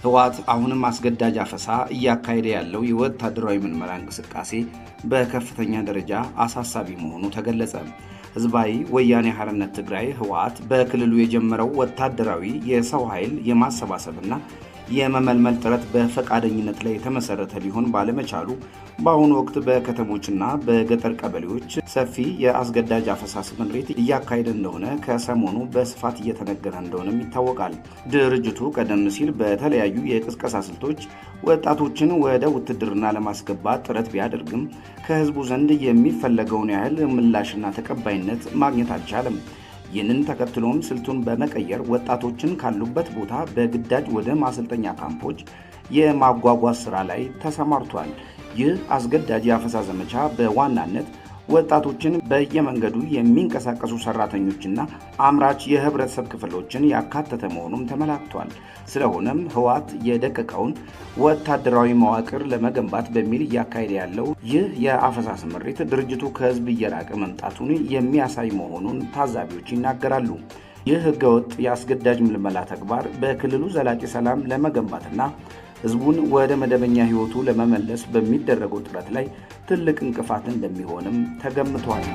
ህወሓት አሁንም አስገዳጅ አፈሳ እያካሄደ ያለው የወታደራዊ ምልመላ እንቅስቃሴ በከፍተኛ ደረጃ አሳሳቢ መሆኑ ተገለጸ። ህዝባዊ ወያኔ ሓርነት ትግራይ ህወሓት በክልሉ የጀመረው ወታደራዊ የሰው ኃይል የማሰባሰብና የመመልመል ጥረት በፈቃደኝነት ላይ የተመሰረተ ሊሆን ባለመቻሉ በአሁኑ ወቅት በከተሞችና በገጠር ቀበሌዎች ሰፊ የአስገዳጅ አፈሳ ስምሪት እያካሄደ እንደሆነ ከሰሞኑ በስፋት እየተነገረ እንደሆነም ይታወቃል። ድርጅቱ ቀደም ሲል በተለያዩ የቅስቀሳ ስልቶች ወጣቶችን ወደ ውትድርና ለማስገባት ጥረት ቢያደርግም ከህዝቡ ዘንድ የሚፈለገውን ያህል ምላሽና ተቀባይነት ማግኘት አልቻለም። ይህንን ተከትሎም ስልቱን በመቀየር ወጣቶችን ካሉበት ቦታ በግዳጅ ወደ ማሰልጠኛ ካምፖች የማጓጓዝ ስራ ላይ ተሰማርቷል። ይህ አስገዳጅ የአፈሳ ዘመቻ በዋናነት ወጣቶችን በየመንገዱ የሚንቀሳቀሱ ሰራተኞችና አምራች የህብረተሰብ ክፍሎችን ያካተተ መሆኑም ተመላክቷል። ስለሆነም ህወሓት የደቀቀውን ወታደራዊ መዋቅር ለመገንባት በሚል እያካሄደ ያለው ይህ የአፈሳ ስምሪት ድርጅቱ ከህዝብ እየራቀ መምጣቱን የሚያሳይ መሆኑን ታዛቢዎች ይናገራሉ። ይህ ህገወጥ የአስገዳጅ ምልመላ ተግባር በክልሉ ዘላቂ ሰላም ለመገንባትና ህዝቡን ወደ መደበኛ ህይወቱ ለመመለስ በሚደረገው ጥረት ላይ ትልቅ እንቅፋት እንደሚሆንም ተገምቷል።